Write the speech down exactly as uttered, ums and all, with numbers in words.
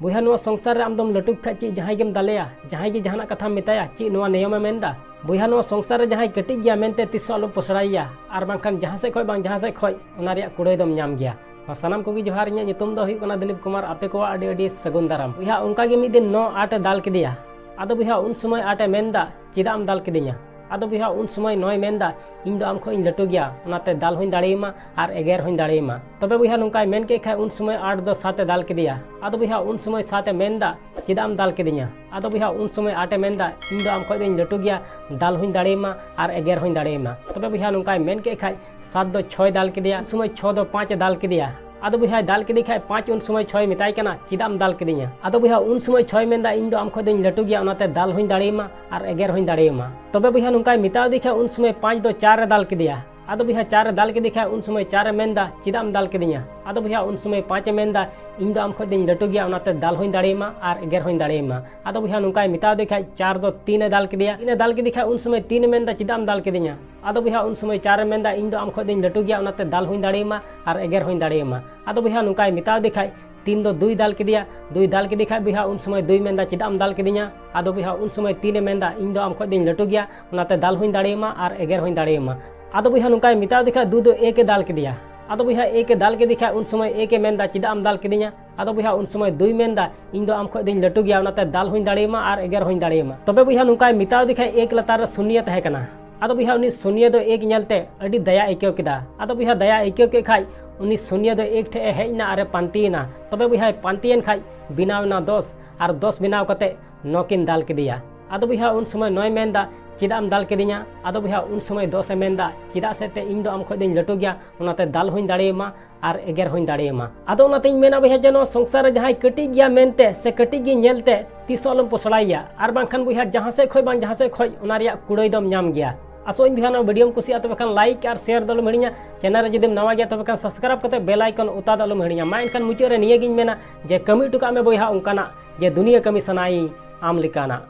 ᱵᱚᱭᱦᱟ, ᱱᱚᱣᱟ ᱥᱚᱝᱥᱟᱨ ᱨᱮ ᱟᱢ ᱫᱚᱢ ᱞᱟᱹᱴᱩ ᱠᱷᱟᱡ ᱪᱮᱫ ᱡᱟᱦᱟᱸᱭ ᱜᱮᱢ ᱫᱟᱞᱮᱭᱟ, ᱡᱟᱦᱟᱸᱭ ᱜᱮ ᱡᱟᱦᱟᱱᱟᱜ ᱠᱟᱛᱷᱟᱢ ᱢᱮᱛᱟᱭᱟ, ᱪᱮᱫ ᱱᱚᱣᱟ ᱱᱤᱭᱚᱢᱮ ᱢᱮᱱᱫᱟ? ᱵᱚᱭᱦᱟ, ᱱᱚᱣᱟ ᱥᱚᱝᱥᱟᱨ ᱨᱮ ᱡᱟᱦᱟᱸᱭ ᱠᱟᱹᱴᱤᱡ ᱜᱮᱭᱟ ᱢᱮᱱᱛᱮ ᱛᱤᱥ ᱦᱚᱸ ᱟᱞᱚᱢ ᱯᱚᱥᱲᱟᱭᱮᱭᱟ, ᱟᱨ ᱵᱟᱝᱠᱷᱟᱱ ᱡᱟᱦᱟᱸ ᱥᱮᱫ ᱠᱷᱚᱡ ᱵᱟᱝ ᱡᱟᱦᱟᱸ ᱥᱮᱫ ᱠᱷᱚᱡ ᱚᱱᱟ ᱨᱮᱭᱟᱜ ᱠᱩᱲᱟᱹᱭ ᱫᱚᱢ ᱧᱟᱢ ᱜᱮᱭᱟ᱾ ᱢᱟ ᱥᱟᱱᱟᱢ ᱠᱚᱜᱮ ᱡᱚᱦᱟᱨ, ᱤᱧᱟᱹᱜ ᱧᱩᱛᱩᱢ ᱫᱚ ᱦᱩᱭᱩᱜ ᱠᱟᱱᱟ ᱫᱤᱞᱤᱯ ᱠᱩᱢᱟᱨ᱾ ᱟᱯᱮ ᱠᱚᱣᱟᱜ ᱟᱹᱰᱤ ᱟᱹᱰᱤ ᱥᱟᱹᱜᱩᱱ ᱫᱟᱨᱟᱢ᱾ ᱵᱚᱭᱦᱟ, ᱚᱱᱠᱟ ᱜᱮ ᱢᱤᱫ ᱫᱤᱱ ᱱᱚ ᱟᱴ ᱮ ᱫᱟᱞ ᱠᱮᱫᱮᱭᱟ᱾ ᱟᱫᱚ ᱵᱚᱭᱦᱟ, ᱩᱱ ᱥᱚᱢᱚᱭ ᱟᱴ ᱮ ᱢᱮᱱᱫᱟ, "ᱪᱮᱫᱟᱜ ᱮᱢ ᱫᱟᱞ ᱠᱤᱫᱤᱧᱟ?" ᱟᱫᱚ ᱵᱚᱭᱦᱟ, ᱩᱱ ᱥᱚᱢᱚᱭ ᱱᱚᱭ ᱢᱮᱱᱫᱟ, "ᱤᱧ ᱫᱚ ᱟᱢ ᱠᱷᱚᱡ ᱤᱧ ᱞᱟᱹᱴᱩ ᱜᱮᱭᱟ, ᱚᱱᱟᱛᱮ ᱫᱟᱞ ᱦᱚᱸᱧ ᱫᱟᱲᱮᱭᱟᱢᱟ ᱟᱨ ᱮᱜᱮᱨ ᱦᱚᱸᱧ ᱫᱟᱲᱮᱭᱟᱢᱟ᱾" ᱛᱚᱵᱮ ᱵᱚᱭᱦᱟ, ᱱᱚᱝᱠᱟᱭ ᱢᱮᱱ ᱠᱮᱫ ᱠᱷᱟᱡ, ᱩᱱ ᱥᱚᱢᱚᱭ ᱟᱴ ᱫᱚ ᱥᱟᱛ ᱮ ᱫᱟᱞ ᱠᱮᱫᱮᱭᱟ᱾ ᱟᱫᱚ ᱵᱚᱭᱦᱟ, ᱩᱱ ᱥᱚᱢᱚᱭ ᱥᱟᱛ ᱮ ᱢᱮᱱᱫᱟ, "ᱪᱮᱫᱟᱜ ᱮᱢ ᱫᱟᱞ ᱠᱤᱫᱤᱧᱟ?" ᱟᱫᱚ ᱵᱚᱭᱦᱟ, ᱩᱱ ᱥᱚᱢᱚᱭ ᱟᱴ ᱮ ᱢᱮᱱᱫᱟ, "ᱤᱧ ᱫᱚ ᱟᱢ ᱠᱷᱚᱡ ᱫᱚᱧ ᱞᱟᱹᱴᱩ ᱜᱮᱭᱟ, ᱫᱟᱞ ᱦᱚᱸᱧ ᱫᱟᱲᱮᱭᱟᱢᱟ ᱟᱨ ᱮᱜᱮᱨ ᱦᱚᱸᱧ ᱫᱟᱲᱮᱭᱟᱢᱟ᱾" ᱛᱚᱵᱮ ᱵᱚᱭᱦᱟ, ᱱᱚᱝᱠᱟᱭ ᱢᱮᱱ ᱠᱮᱫ ᱠᱷᱟᱡ, ᱥᱟᱛ ᱫᱚ ᱪᱷᱚᱭ ᱫᱟᱞ ᱠᱮᱫᱮᱭᱟ, ᱩᱱ ᱥᱚᱢᱚᱭ ᱪᱷᱚ ᱫᱚ ᱯᱟᱸᱪ ᱮ ᱫᱟᱞ ᱠᱮᱫᱮᱭᱟ᱾ ᱟᱫᱚ ᱵᱚᱭᱦᱟᱭ ᱫᱟᱞ ᱠᱮᱫᱮ ᱠᱷᱟᱡ, ᱯᱟᱸᱪ ᱩᱱ ᱥᱚᱢᱚᱭ ᱪᱷᱚᱭ ᱢᱮᱛᱟᱭ ᱠᱟᱱᱟ, "ᱪᱮᱫᱟᱜ ᱮᱢ ᱫᱟᱞ ᱠᱤᱫᱤᱧᱟ?" ᱟᱫᱚ ᱵᱚᱭᱦᱟ, ᱩᱱ ᱥᱚᱢᱚᱭ ᱪᱷᱚᱭ ᱢᱮᱱᱫᱟ, "ᱤᱧ ᱫᱚ ᱟᱢ ᱠᱷᱚᱡ ᱫᱚᱧ ᱞᱟᱹᱴᱩ ᱜᱮᱭᱟ, ᱚᱱᱟᱛᱮ ᱫᱟᱞ ᱦᱚᱸᱧ ᱫᱟᱲᱮᱭᱟᱢᱟ ᱟᱨ ᱮᱜᱮᱨ ᱦᱚᱸᱧ ᱫᱟᱲᱮᱭᱟᱢᱟ᱾" ᱛᱚᱵᱮ ᱵᱚᱭᱦᱟ, ᱱᱚᱝᱠᱟᱭ ᱢᱮᱛᱟᱣ ᱫᱮ ᱠᱷᱟᱡ, ᱩᱱ ᱥᱚᱢᱚᱭ ᱯᱟᱸᱪ ᱫᱚ ᱪᱟᱨ ᱮ ᱫᱟᱞ ᱠᱮᱫᱮᱭᱟ᱾ ᱟᱫᱚ ᱵᱚᱭᱦᱟ, ᱪᱟᱨ ᱮ ᱫᱟᱞ ᱠᱮᱫᱮ ᱠᱷᱟᱡ, ᱩᱱ ᱥᱚᱢᱚᱭ ᱪᱟᱨ ᱮ ᱢᱮᱱᱫᱟ, "ᱪᱮᱫᱟᱜ ᱮᱢ ᱫᱟᱞ ᱠᱤᱫᱤᱧᱟ?" ᱟᱫᱚ ᱵᱚᱭᱦᱟ, ᱩᱱ ᱥᱚᱢᱚᱭ ᱯᱟᱸᱪ ᱮ ᱢᱮᱱᱫᱟ, "ᱤᱧ ᱫᱚ ᱟᱢ ᱠᱷᱚᱡ ᱫᱚᱧ ᱞᱟᱹᱴᱩ ᱜᱮᱭᱟ, ᱚᱱᱟᱛᱮ ᱫᱟᱞ ᱦᱚᱸᱧ ᱫᱟᱲᱮᱭᱟᱢᱟ ᱟᱨ ᱮᱜᱮᱨ ᱦᱚᱸᱧ ᱫᱟᱲᱮᱭᱟᱢᱟ᱾" ᱟᱫᱚ ᱵᱚᱭᱦᱟ, ᱱᱚᱝᱠᱟᱭ ᱢᱮᱛᱟᱣ ᱫᱮ ᱠᱷᱟᱡ, ᱪᱟᱨ ᱫᱚ ᱛᱤᱱ ᱮ ᱫᱟᱞ ᱠᱮᱫᱮᱭᱟ᱾ ᱛᱤᱱ ᱮ ᱫᱟᱞ ᱠᱮᱫᱮ ᱠᱷᱟᱡ, ᱩᱱ ᱥᱚᱢᱚᱭ ᱛᱤᱱ ᱮ ᱢᱮᱱᱫᱟ, "ᱪᱮᱫᱟᱜ ᱮᱢ ᱫᱟᱞ ᱠᱤᱫᱤᱧᱟ?" ᱟᱫᱚ ᱵᱚᱭᱦᱟ, ᱩᱱ ᱥᱚᱢᱚᱭ ᱪᱟᱨ ᱮ ᱢᱮᱱᱫᱟ, "ᱤᱧ ᱫᱚ ᱟᱢ ᱠᱷᱚᱡ ᱫᱚᱧ ᱞᱟᱹᱴᱩ ᱜᱮᱭᱟ, ᱚᱱᱟᱛᱮ ᱫᱟᱞ ᱦᱚᱸᱧ ᱫᱟᱲᱮᱭᱟᱢᱟ ᱟᱨ ᱮᱜᱮᱨ ᱦᱚᱸᱧ ᱫᱟᱲᱮᱭᱟᱢᱟ᱾" ᱟᱫᱚ ᱵᱚᱭᱦᱟ, ᱱᱚᱝᱠᱟᱭ ᱢᱮᱛᱟᱣ ᱫᱮ ᱠᱷᱟᱡ, ᱛᱤᱱ ᱫᱚ ᱫᱩᱭ ᱫᱟᱞ ᱠᱮᱫᱮᱭᱟ᱾ ᱫᱩᱭ ᱫᱟᱞ ᱠᱮᱫᱮ ᱠᱷᱟᱡ ᱵᱚᱭᱦᱟ, ᱩᱱ ᱥᱚᱢᱚᱭ ᱫᱩᱭ ᱢᱮᱱᱫᱟ, "ᱪᱮᱫᱟᱜ ᱮᱢ ᱫᱟᱞ ᱠᱤᱫᱤᱧᱟ?" ᱟᱫᱚ ᱵᱚᱭᱦᱟ, ᱩᱱ ᱥᱚᱢᱚᱭ ᱛᱤᱱ ᱮ ᱢᱮᱱᱫᱟ, "ᱤᱧ ᱫᱚ ᱟᱢ ᱠᱷᱚᱡ ᱫᱚᱧ ᱞᱟᱹᱴᱩ ᱜᱮᱭᱟ, ᱚᱱᱟᱛᱮ ᱫᱟᱞ ᱦᱚᱸᱧ ᱫᱟᱲᱮᱭᱟᱢᱟ ᱟᱨ ᱮᱜᱮᱨ ᱦᱚᱸᱧ ᱫᱟᱲᱮᱭᱟᱢᱟ᱾" ᱟᱫᱚ ᱵᱚᱭᱦᱟ, ᱱᱚᱝᱠᱟᱭ ᱢᱮᱛᱟᱣ ᱫᱮ ᱠᱷᱟᱡ, ᱫᱩ ᱫᱚ ᱮᱠ ᱮ ᱫᱟᱞ ᱠᱮᱫᱮᱭᱟ᱾ ᱟᱫᱚ ᱵᱚᱭᱦᱟ, ᱮᱠ ᱮ ᱫᱟᱞ ᱠᱮᱫᱮ ᱠᱷᱟᱡ, ᱩᱱ ᱥᱚᱢᱚᱭ ᱮᱠ ᱮ ᱢᱮᱱᱫᱟ, "ᱪᱮᱫᱟᱜ ᱮᱢ ᱫᱟᱞ ᱠᱤᱫᱤᱧᱟ?" ᱟᱫᱚ ᱵᱚᱭᱦᱟ, ᱩᱱ ᱥᱚᱢᱚᱭ ᱫᱩᱭ ᱢᱮᱱᱫᱟ, "ᱤᱧ ᱫᱚ ᱟᱢ ᱠᱷᱚᱡ ᱫᱚᱧ ᱞᱟᱹᱴᱩ ᱜᱮᱭᱟ, ᱚᱱᱟᱛᱮ ᱫᱟᱞ ᱦᱚᱸᱧ ᱫᱟᱲᱮᱭᱟᱢᱟ ᱟᱨ ᱮᱜᱮᱨ ᱦᱚᱸᱧ ᱫᱟᱲᱮᱭᱟᱢᱟ᱾" ᱛᱚᱵᱮ ᱵᱚᱭᱦᱟ, ᱱᱚᱝᱠᱟᱭ ᱢᱮᱛᱟᱣ ᱫᱮ ᱠᱷᱟᱡ, ᱮᱠ ᱞᱟᱛᱟᱨ ᱨᱮ ᱥᱩᱱᱭᱟᱹ ᱛᱟᱦᱮᱸ ᱠᱟᱱᱟ᱾ ᱟᱫᱚ ᱵᱚᱭᱦᱟ, ᱩᱱᱤ ᱥᱩᱱᱭᱟᱹ ᱫᱚ ᱮᱠ ᱧᱮᱞᱛᱮ ᱟᱹᱰᱤ ᱫᱟᱭᱟ ᱟᱹᱭᱠᱟᱹᱣ ᱠᱮᱫᱟ᱾ ᱟᱫᱚ ᱵᱚᱭᱦᱟ, ᱫᱟᱭᱟ ᱟᱹᱭᱠᱟᱹᱣ ᱠᱮᱫ ᱠᱷᱟᱡ, ᱩᱱᱤ ᱥᱩᱱᱭᱟᱹ ᱫᱚ ᱮᱠ ᱴᱷᱮᱡ ᱮ ᱦᱮᱡ ᱮᱱᱟ ᱟᱨ ᱮ ᱯᱟᱱᱛᱮᱭᱮᱱᱟ᱾ ᱛᱚᱵᱮ ᱵᱚᱭᱦᱟᱭ ᱯᱟᱱᱛᱮᱭᱮᱱ ᱠᱷᱟᱡ, ᱵᱮᱱᱟᱣ ᱮᱱᱟ ᱫᱚᱥ, ᱟᱨ ᱫᱚᱥ ᱵᱮᱱᱟᱣ ᱠᱟᱛᱮ ᱱᱚ ᱠᱤᱱ ᱫᱟᱞ ᱠᱮᱫᱮᱭᱟ᱾ ᱟᱫᱚ ᱵᱚᱭᱦᱟ, ᱩᱱ ᱥᱚᱢᱚᱭ ᱱᱚᱭ ᱢᱮᱱᱫᱟ, "ᱪᱮᱫᱟᱜ ᱮᱢ ᱫᱟᱞ ᱠᱤᱫᱤᱧᱟ?" ᱟᱫᱚ ᱵᱚᱭᱦᱟ, ᱩᱱ ᱥᱚᱢᱚᱭ ᱫᱚᱥ ᱮ ᱢᱮᱱᱫᱟ, "ᱪᱮᱫᱟᱜ ᱥᱮ ᱛᱮ ᱤᱧ ᱫᱚ ᱟᱢ ᱠᱷᱚᱡ ᱫᱚᱧ ᱞᱟᱹᱴᱩ ᱜᱮᱭᱟ, ᱚᱱᱟᱛᱮ ᱫᱟᱞ ᱦᱚᱸᱧ ᱫᱟᱲᱮᱭᱟᱢᱟ ᱟᱨ ᱮᱜᱮᱨ ᱦᱚᱸᱧ ᱫᱟᱲᱮᱭᱟᱢᱟ᱾" ᱟᱫᱚ ᱚᱱᱟᱛᱤᱧ ᱢᱮᱱᱟ ᱵᱚᱭᱦᱟ, ᱡᱮ ᱱᱚᱣᱟ ᱥᱚᱝᱥᱟᱨ ᱨᱮ ᱡᱟᱦᱟᱸᱭ ᱠᱟᱹᱴᱤᱡ ᱜᱮᱭᱟ ᱢᱮᱱᱛᱮ ᱥᱮ ᱠᱟᱹᱴᱤᱡ ᱜᱮ ᱧᱮᱞᱛᱮ ᱛᱤᱥ ᱦᱚᱸ ᱟᱞᱚᱢ ᱯᱚᱥᱲᱟᱭᱮᱭᱟ, ᱟᱨ ᱵᱟᱝᱠᱷᱟᱱ ᱵᱚᱭᱦᱟ, ᱡᱟᱦᱟᱸ ᱥᱮᱫ ᱠᱷᱚᱡ ᱵᱟᱝ ᱡᱟᱦᱟᱸ ᱥᱮᱫ ᱠᱷᱚᱡ ᱚᱱᱟ ᱨᱮᱭᱟᱜ ᱠᱩᱲᱟᱹᱭ ᱫᱚᱢ ᱧᱟᱢ ᱜᱮᱭᱟ᱾ ᱟᱥᱚᱜ ᱟᱹᱧ ᱵᱚᱭᱦᱟ, ᱱᱚᱣᱟ ᱵᱷᱤᱰᱤᱭᱳᱢ ᱠᱩᱥᱤᱭᱟᱜᱼᱟ, ᱛᱚᱵᱮ ᱠᱷᱟᱱ ᱞᱟᱭᱤᱠ ᱟᱨ ᱥᱮᱭᱟᱨ ᱫᱚ ᱟᱞᱚᱢ ᱦᱤᱲᱤᱧᱟ᱾ ᱪᱮᱱᱮᱞ ᱨᱮ ᱡᱩᱫᱤᱢ ᱱᱟᱣᱟ ᱜᱮᱭᱟ, ᱛᱚᱵᱮ ᱠᱷᱟᱱ ᱥᱟᱵᱥᱠᱨᱟᱭᱤᱵ ᱠᱟᱛᱮ ᱵᱮᱞ ᱟᱭᱠᱚᱱ ᱚᱛᱟ ᱫᱚ ᱟᱞᱚᱢ ᱦᱤᱲᱤᱧᱟ᱾ ᱢᱟ ᱮᱱᱠᱷᱟᱱ ᱢᱩᱪᱟᱹᱫ ᱨᱮ ᱱᱤᱭᱟᱹ ᱜᱤᱧ ᱢᱮᱱᱟ ᱡᱮ ᱠᱟᱹᱢᱤ ᱦᱚᱴᱚ ᱠᱟᱜ ᱢᱮ ᱵᱚᱭᱦᱟ ᱚᱱᱠᱟᱱᱟᱜ ᱡᱮ ᱫᱩᱱᱤᱭᱟᱹ ᱠᱟᱹᱢᱤ ᱥᱟᱱᱟᱭᱤᱧ ᱟᱢ ᱞᱮᱠᱟᱱᱟᱜ᱾